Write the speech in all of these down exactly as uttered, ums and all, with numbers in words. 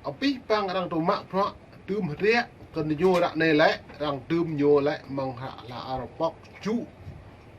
Abih bang arăng tơmă bruă, tơm hơdră, kơ ñu ră anai lĕ, arăng tơm ñu lĕ, mơ̆ng hră la arpok ču.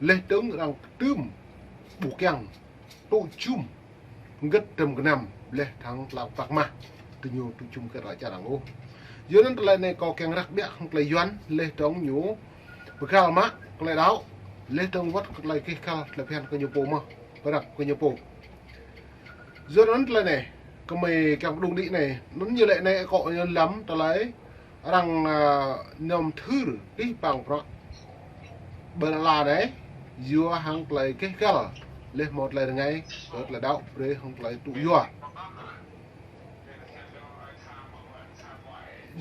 Leh dơ̆ng arăng tơm ƀu kiăng tŭ jum gĕt dăm gơnam, leh dơ̆ng tơlơi pơkă mă. Tơ ñu tŭ jum gĕt ră čar arăng ôh. Yua anŭn tơlơi anai kâo kiăng răk biă hăng tơlơi Yuan, leh dơ̆ng ñu pơgăl mă tơlơi đaŏ, leh dơ̆ng wơ̆t tơlơi kih kăl tơlơi phiăn kơ ñu pô mơ̆n, pơrăp kơ ñu pô. Yua anŭn tơlơi anai, kơ mơi kiăng pơdŏng đĭ anai, anŭn ñu lĕ anai kâo ñu lăm tơlơi arăng, a, ñŏm thưr abih bang bruă. Ƀơi lŏn ala anai, yua hăng tơlơi kih kăl, leh hmâo tơlơi rơngai, kơ tơlơi đaŏ, brơi hăng tơlơi tŭ yua.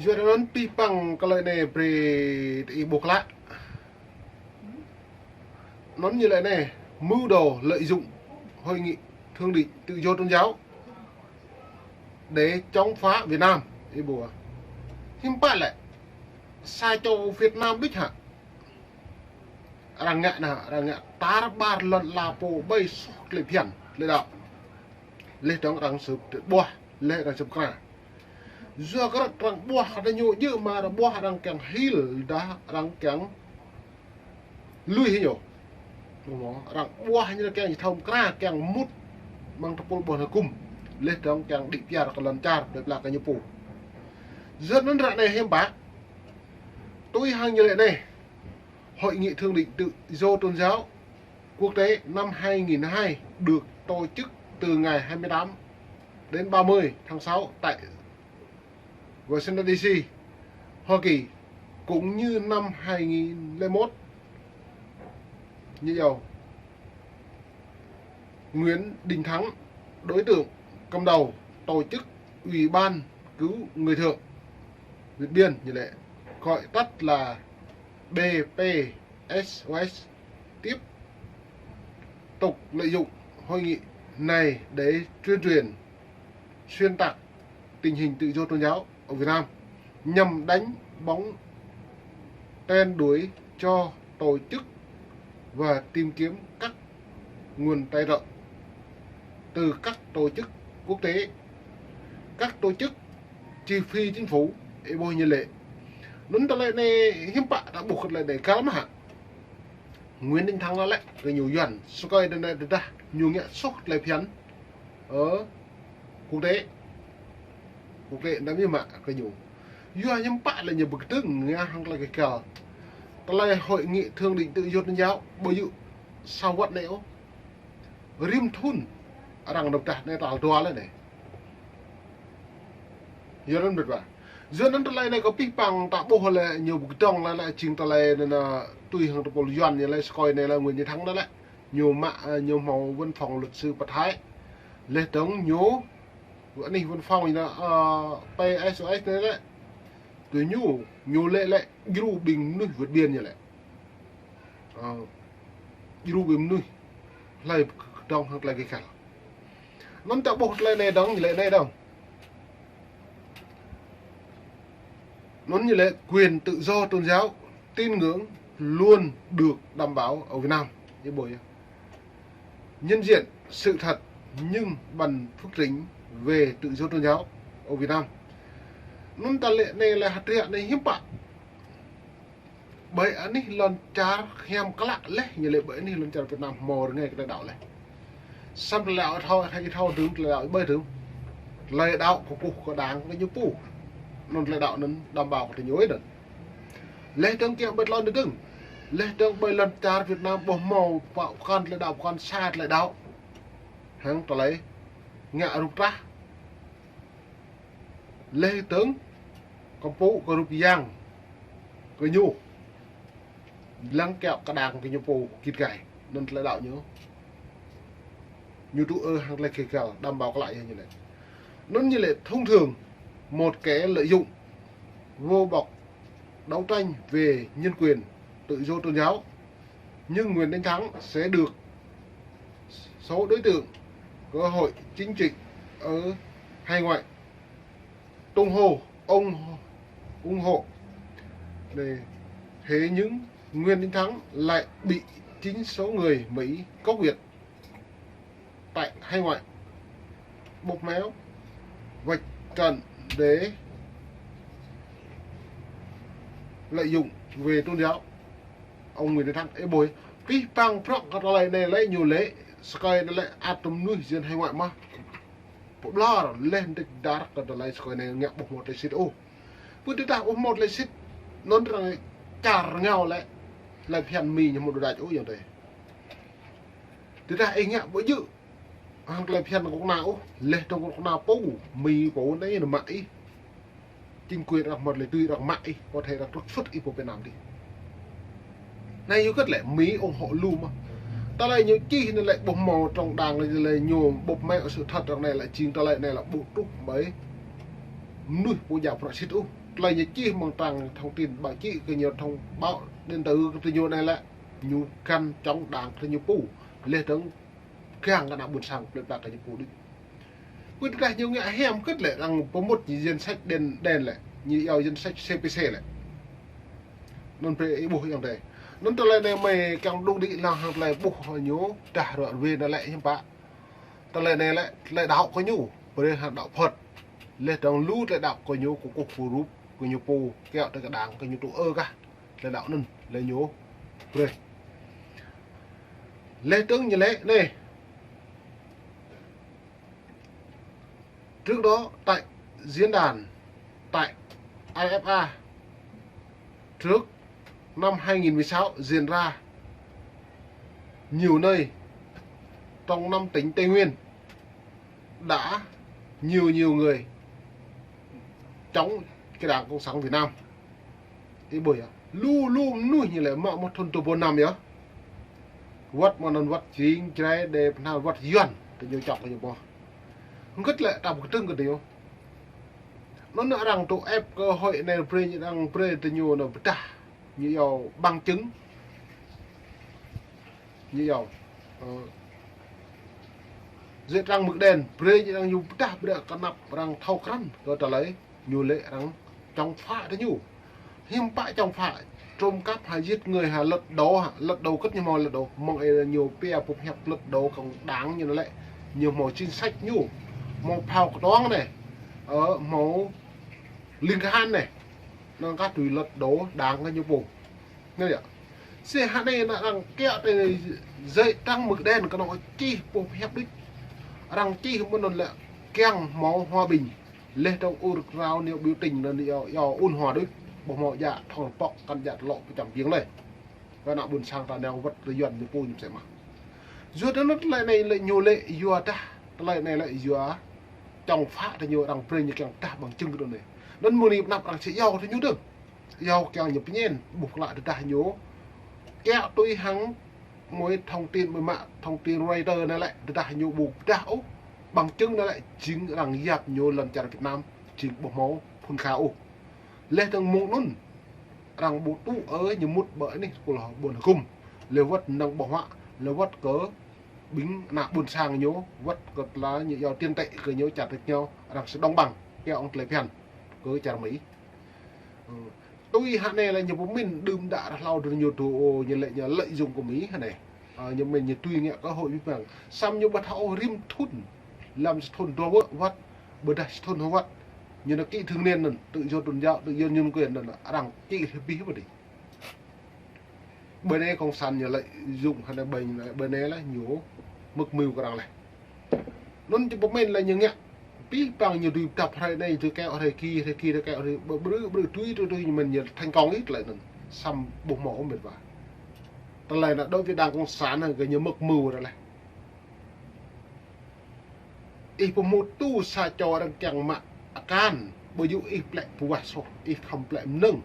Yua anŭn abih bang tơlơi anai brơi tơ ih ƀuh klă. Anŭn ñu lĕ anai, mưu đồ lợi dụng hội nghị thượng đỉnh tự do tôn giáo để chống phá Việt Nam. Ih ƀuh. Hiư̆m pă lĕ, sa čô Việt Nam đôč hă? Arăng ngă anai, arăng ngă tar ƀar lŏn ala pô ƀơi soh tơlơi phiăn, tơlơi đaŏ. Leh dơ̆ng arăng sŭp ƀuah, leh arăng sŭp kra. Yua kơ arăng ƀuah kơ ñu djơ̆ mă arăng ƀuah arăng kiăng hil dah arăng kiăng lui hĭ ñu. Arăng ƀuah ñu kiăng thâo kra kiăng mŭt mơ̆ng tơpul ƀôn hơkŭm. Leh dơ̆ng kiăng đĭ piar kơ lŏn čar, plơi pla kơ ñu pô. Yua anŭn ră anai hiư̆m pă. Tui hăng ñu lĕ anai. Hội nghị thượng đỉnh tự do tôn giáo quốc tế năm hai nghìn hai được tổ chức từ ngày hai mươi tám đến ba mươi tháng sáu tại Washington D C, Hoa Kỳ, cũng như năm hai nghìn lẻ một. Như dầu Nguyễn Đình Thắng, đối tượng cầm đầu tổ chức Ủy ban Cứu Người Thượng Việt Biên, như lệ gọi tắt là B P S O S, tiếp tục lợi dụng hội nghị này để tuyên truyền, xuyên tạc tình hình tự do tôn giáo ở Việt Nam nhằm đánh bóng đen đuổi cho tổ chức và tìm kiếm các nguồn tài trợ từ các tổ chức quốc tế, các tổ chức chi phi chính phủ, ih ƀuh ñu lĕ. Anŭn tơlơi anai hiư̆m pă ta ƀuh tơlơi anai kăl mă hă. Nguyễn Đình Thắng anŭn lĕ, kơ ñu Yuan, sơkơi anŭn lĕ tơdah ñu ngă soh tơlơi phiăn. Ơ, quốc tế. Quốc tế anăm mă kơ ñu. Yua hiư̆m pă lĕ ñu pơkơdơ̆ng ngă hăng tơlơi kơ kăl. Tơlơi hội nghị thượng đỉnh tự do tôn giáo, ƀu djơ̆ sa wơ̆t anai ôh. Rĭm thŭn arăng nao pơdah anai tal dua lĕ anai. Yua anŭn mĕt wa. Yua anŭn tơlơi anai kơ abih bang ta ƀuh lĕ ñu pơkơdơ̆ng lĕ lĕ jing tơlơi anŭn, a, tui hăng tơpul Yuan ñu lĕ sơkơi anai lĕ Nguyễn Đình Thắng anŭn lĕ. Ñu mă, a, ñu hmâo văn phòng luật sư pơthai. Leh dơ̆ng ñu, anih văn phòng ñu, a, P S O S anai lĕ. Tui ñu, ñu lĕ lĕ djru ƀing mơnuih vượt biên ñu lĕ. Ơ, djru ƀing mơnuih, hlơi pơkơdơ̆ng hăng tơlơi kơ kăl. Anŭn ta ƀuh tơlơi anai dơ̆ng, ñu lĕ anai dơ̆ng. Anŭn ñu lĕ quyền tự do tôn giáo, tín ngưỡng luôn được đảm bảo ở Việt Nam. Ih ƀuh yơh. Nhận diện sự thật nhưng băn phúc trình về tự do tôn giáo ở Việt Nam. Anŭn ta lĕ anai lĕ hơdră anai hiư̆m pă. Ƀơi anih lŏn čar hiam klă leh, ñu lĕ ƀơi anih lŏn čar Việt Nam hmâo rơngai kơ tơlơi đaŏ leh. Samơ̆ tơlơi đaŏ thâo, thâo, thâo dơ̆ng tơlơi đaŏ ƀơi dơ̆ng. Tơlơi đaŏ kơkuh kơđang kơ ñu pô. Anŭn tơlơi đaŏ anŭn đảm bảo kơ tơñu anŭn. Leh dơ̆ng kiăng ƀơi tơlơi anŭn dơ̆ng. Leh dơ̆ng ƀơi lŏn čar Việt Nam ƀu hmâo pơkŏn tơlơi đaŏ, pơkŏn sa tơlơi đaŏ. Hăng tơlơi ngă rup trah. Leh dơ̆ng kơmpŭ kơ rup yang kơ ñu. Lăng kiaŏ kơđang kơ ñu pô git gai. Anŭn tơlơi đaŏ ñu. Ñu tŭ ư hăng tơlơi kơ kăl, đảm bảo klă yơh ñu lĕ. Anŭn ñu lĕ thông thường một kẻ lợi dụng vô vọng đấu tranh về nhân quyền, tự do tôn giáo. Nhưng Nguyễn Đình Thắng sẽ được số đối tượng cơ hội chính trị ở hải ngoại ủng hộ, ủng, ủng hộ. Đây. Thế nhưng Nguyễn Đình Thắng lại bị chính số người Mỹ gốc Việt tại hải ngoại bóp méo, vạch trần Để lợi dụng về tôn giáo, ông Nguyễn Tấn Thắng, ê bôi. Pih păng prŏng kơ tơlơi anai lĕ ñu lĕ, sơkơi anai lĕ ăt tơm nuih jên hải ngoại mơ̆n. Pơblŏr leh ntik dar kơ tơlơi sơkơi anai ngă ƀuh mơ̆ tơlơi sĭt ôh. Pơtơdah ƀuh mơ̆ tơlơi sĭt, anŭn arăng čar rơngiao lĕ, tơlơi phiăn Mi ñu mơ̆ đôč ôh yơh tê. Tơdah ih ngă ƀu djơ̆ hăng tơlơi phiăn kơnuk kơna ôh, leh dơ̆ng kơnuk kơna pô, Mi pô anai nao mă ih. Chính quyền arăng mơ̆t lĕ tui arăng mă ih, có thể arăng trục xuất ih pơ Việt Nam dih. Anai yua hơget lĕ Mi ủng hộ lu mơ̆n. Tơlơi ñu čih anai lĕ ƀuh mơ̆ trong đảng lĕ, lĕ ñu bộc mẹ sự thật arăng anai lĕ jing tơlơi anai lĕ ƀu truh ƀơi mơnuih pô djă prŏng sĭt ôh. Tơlơi ñu čih mơ̆ng trang thông tin báo chí kơ ñu thông báo điện tử kơ tơ ñu anai lĕ ñu găn chống đảng kơ tơ ñu pô. Leh dơ̆ng kiăng kơ ană ƀôn sang plơi pla kơ ñu pô đôč. Pơtơdah ñu ngă hiam hơget lĕ arăng pơmŭt ñu danh sách đen đen lĕ, ñu iâu danh sách C P C lĕ. Anŭn brơi ih ƀuh yơh tê. Anŭn tơlơi anai mơi kiăng đŭng đĭ lăng hăng tơlơi ƀuh ñu dah ră ruai anai lĕ hiư̆m pă. Tơlơi anai lĕ tơlơi đaŏ kơ ñu, brơi hăng đaŏ Phật. Leh dơ̆ng lu tơlơi đaŏ kơ ñu kơkuh kơrup kơ ñu pô, kiaŏ tơ kơ đảng kơ ñu tŭ ơ kah. Tơlơi đaŏ anŭn lĕ ñu brơi. Leh dơ̆ng ñu lĕ anai. Trước đó, tại diễn đàn tại I F A trước năm hai nghìn mười sáu diễn ra nhiều nơi trong năm tỉnh Tây Nguyên đã nhiều nhiều người chống cái Đảng Cộng sản Việt Nam. Ih ƀuh yơh. Lu lu mơnuih ñu lĕ mă mơ̆ thun tơpô năm yơh. Wăt mơ̆ anŭn wăt jing Jrai đe pơnhal wăt Yuan tơ ñu čŏk kơ ñu ƀuh. Hơget lĕ ta pơkơdơ̆ng kơ tơ ñu. Anŭn arăng tŭ ĕp cơ hội anai brơi ñu arăng brơi tơ ñu anŭn pơdah. Ñu iâu bằng chứng. Ñu iâu, ơ, giấy trắng mực đen, brơi ñu arăng ñu pơdah brơi kơ anăp arăng thâo krăn kơ tơlơi ñu lĕ arăng chống phá tơ ñu. Hiư̆m pă chống phá, trộm cắp hă, giết người hă, lật đổ hă, lật đổ hơget ñu hmâo lật đổ, mơ̆ng ih ñu pia pơhiăp lật đổ cộng đảng ñu lĕ, ñu hmâo chính sách ñu, hmâo phao kơtuang anai, ơ, hmâo ling kơhan anai, năng kah tui lật đổ đảng kơ ñu pô. Anai yơh. Sĭt hă anai ană arăng kiaŏ tơ giấy trắng mực đen kơ anŏ čih pơhiăp đôč. Arăng čih mơ̆ anŭn lĕ kiăng hmâo hòa bình. Leh dơ̆ng ur krao ñu biểu tình anŭn iâu, iâu ôn hòa đôč. Ƀu hmâo djă thŏng pŏk kăn djă tơlŏ pơčăm biêng lĕ. Kơ ană ƀôn sang ta nao wăt tơ Yuan ñu pô ñu mơsĕ mơ̆n. Yua tơ anŭn tơlơi anai lĕ ñu lĕ yua dah. Tơlơi anai lĕ yua chống phá tơ ñu arăng brơi ñu kiăng dah bằng chứng kơ tơ anai. Anŭn mơ̆ng anai pơanăp arăng sĭt iâu tơ ñu dơ̆ng. Iâu kiăng ñu pơñen, ƀuh klă tơdah ñu. Kiaŏ tui hăng mơi thông tin mơi mă thông tin Reuters anai lĕ, tơdah ñu ƀu pơdah ôh, bằng chứng anai lĕ, jing arăng yap ñu lăm čar Việt Nam, jing ƀu hmâo phŭn kha ôh. Leh dơ̆ng mơ̆ng anŭn, arăng ƀu tŭ ơ ñu mŭt ƀơi anih kơ ƀôn hơkŭm. Leh wăt năng ƀơ̆ng huă, leh wăt kơ ƀing ană ƀôn sang ñu, wăt kơ tơlơi ñu iâu tiền tệ kơ ñu čar tơ ñu, arăng sĭt đồng bằng, kiaŏ ong tơlơi phiăn kơ čar Mi. Ơ, tui hă anai lĕ ñu pơmĭn đưm đă ră hlâo dơ̆ng ñu tŭ ơ ñu lĕ ñu lợi dụng kơ Mi hă anai. Ơ, ñu mĭn ñu tui ngă cơ hội pih păng. Samơ̆ ñu ƀu thâo rĭm thŭn. Lăm sa thŭn dua wơ̆t, wăt, ƀôdah sa thŭn hơwăt. Ñu nao ký thường niên anŭn, tự do tôn giáo, tự do nhân quyền anŭn, arăng ký lĕ pih pơ dih. Ƀơi anai cộng sản ñu lợi dụng hă anai ƀơi anai, ƀơi anai lĕ ñu mơ̆k mưo kơ arăng lĕ. Anŭn či pơmĭn lĕ ñu ngă. Pih păng ñu dưi pơdăp hrơi anai, dưi kiaŏ hrơi ki, hrơi ki, dưi kiaŏ hrơi ƀơ-, ƀrư̆, ƀrư̆ tui, tui, tui, ñu mĭn ñu thành công ih tơlơi anŭn. Samơ̆ ƀu hmâo ôh mĕt wa. Tơlơi anŭn đối với Đảng Cộng sản anŭn kơ ñu mơ̆k mưo ră lĕ. Ih pơhmutu sa čô arăng kiăng mă akan, ƀu djơ̆ ih plĕ pơwah soh, ih khŏm plĕ mơnơ̆ng.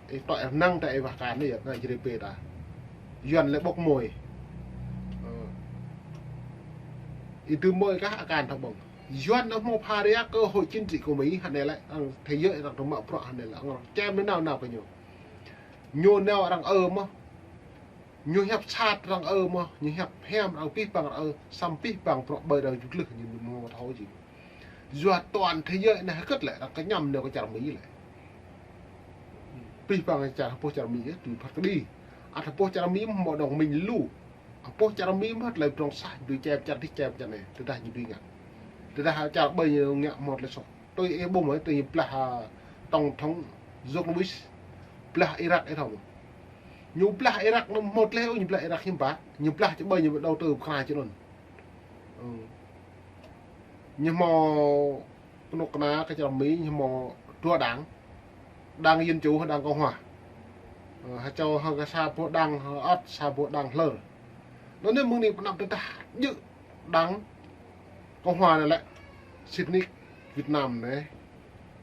Ih tŏ năng ta ih wah akan anai yơh, anai jơrê pê ta. Yuan lĕ ƀŏk môi. Ơ. Ih tŭ môi kah akan thâo ƀơ̆ng. Yuan anŭn hmâo pha ria cơ hội chính trị kơ Mi hă anai lĕ, arăng thế giới arăng tơma prŏ hă anai lĕ, arăng čem nao nao kơ ñu. Ñu nao arăng ơ mơ̆n. Ñu hiăp sat arăng ơ mơ̆n, ñu hiăp hiam arăng pih păng arăng ơ, samơ̆ pih păng prŏ ƀơi arăng jŭ glưh ñu mơ̆ thâo jing. Yua toàn thế giới anai hơget lĕ arăng kơñăm nao kơ čar Mi lĕ. Pih păng čar hơpŭ čar Mi yơh, tui phat kơđi. Ăt hơpŭ čar Mi mơ̆ đồng minh lu. Hơpŭ čar Mi mơ̆ tơlơi prŏng sah, tui čem čar dih čem čar anai, tơdah ñu tui ngă. Tơdah čar ƀơi ñu ngă mơ̆ tơlơi soh. Ơi, ih ƀuh mơ̆, tơ ñu blah, a, tổng thống George Bush, blah Irak ih thâo mơ̆. Ñu blah Irak anŭn mơ̆ tơlơi ôh, ñu blah Irak hiư̆m pă. Ñu blah či ƀơi ñu đầu tư pơkra či anŭn. Ơ. Ñu hmâo kơnuk kơna kơ čar Mi, ñu hmâo dua đảng. Đảng Dân Chủ, đảng Cộng Hòa. Ơ, ha čô ha kơ sa boh đảng, ha ăt sa boh đảng hlơr. Anŭn anai mơ̆ng anai pơnăp tơdah djơ̆ đảng Cộng Hòa anai lĕ, sĭt nik Việt Nam anai.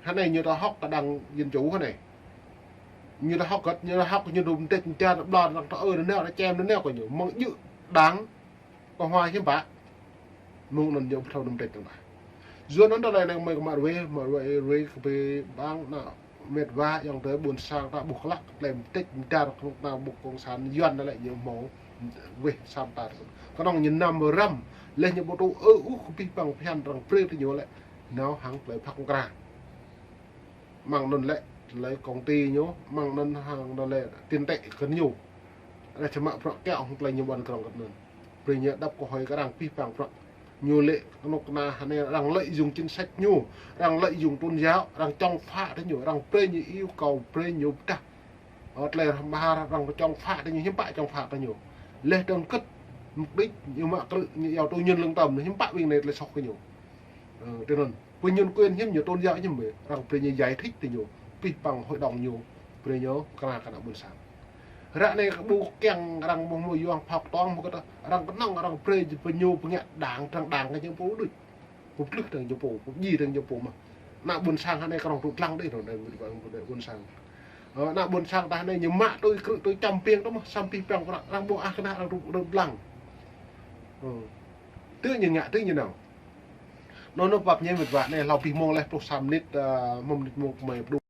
Hơnai ñu ta hŏk kơ đảng Dân Chủ hơnai. Ñu ta hŏk kơ, ñu ta hŏk ñu dŏ mơdĕč mơdar, blah, arăng ta ơ, anai nao, arăng čem, anai nao kơ ñu. Mơ̆ng djơ̆ đảng Cộng Hòa hiư̆m pă. Mơ̆ng anŭn ñu ƀu thâo dŏ mơdĕč tơdah. Yua anŭn tơlơi anai mơi kơ mă ruai, mă ruai, ruai kơ ƀing ƀing ană mĕt wa ayŏng adơi ƀôn sang ta ƀuh klă, tơlơi mơdĕč mơdar kơnuk kơna ƀuh cộng sản Yuan anai lĕ ñu hmâo weh sam tar. Kơnơ̆ng ñu năm răm, laih ñu ƀu tŭ ư ôh kơ abih bang phiăn arăng brơi tơ ñu lĕ, nao hăng tơlơi phak pơkra. Mơ̆ng anŭn lĕ, tơlơi công ty ñu, mơ̆ng anŭn hăng tơlơi tiền tệ kơ ñu. Arăng či mă bruă kiaŏ hăng tơlơi ñu ƀuăn krong kơ anŭn. Brơi ñu đăp kơ hơi kơ arăng abih bang bruă. Ñu lĕ kơnuk kơna hơnai arăng lợi dụng chính sách ñu, arăng lợi dụng tôn giáo, arăng chống phá tơ ñu, arăng brơi ñu yêu cầu, brơi ñu pơdah. Ơ, tơlơi arăng mă arăng chống phá tơ ñu, hiư̆m pă chống phá kơ ñu. Laih dơ̆ng kơ̆t mục đích ñu mă krư̆, ñu iâu tui ñŭn lưng tơm, hiư̆m pă ƀing anai tơlơi soh kơ ñu. Ơ, tui anŭn. Pơ ñŭn quyền hiư̆m ñu tôn giáo hiư̆m mơ̆, arăng brơi ñu giải thích tơ ñu, abih bang hội đồng ñu, brơi ñu pơkra kơ ană ƀôn sang. Ră anai kơ ƀu kiăng arăng mơ̆ mơ̆ yuang phao kơtuang mơ̆ kơ ta, arăng kơnơ̆ng arăng brơi pơ ñu pơngă đảng, trang đảng kơ ñu pô đôč. Pô plưh trang ñu pô, pô djai trang ñu pô mơ̆n. Ană ƀôn sang hơnai kơnơ̆ng tŭ lăng đơi, anŭn anai ƀôn sang. Ơ, ană ƀôn sang ta hơnai ñu mă tui krư̆ tui čăm piêng tơ mơ̆n, sam abih bang prăk, arăng ƀu ah kơnah arăng tŭ lăng. Ơ. Tơ ñu ngă, tơ ñu nao. Anŭn anŭn pap ñe mĕt wa anai hlâo abih mông laih pluh sa mơnit, ơ, mơ̆ng mơnit mông kơmơi pơđu.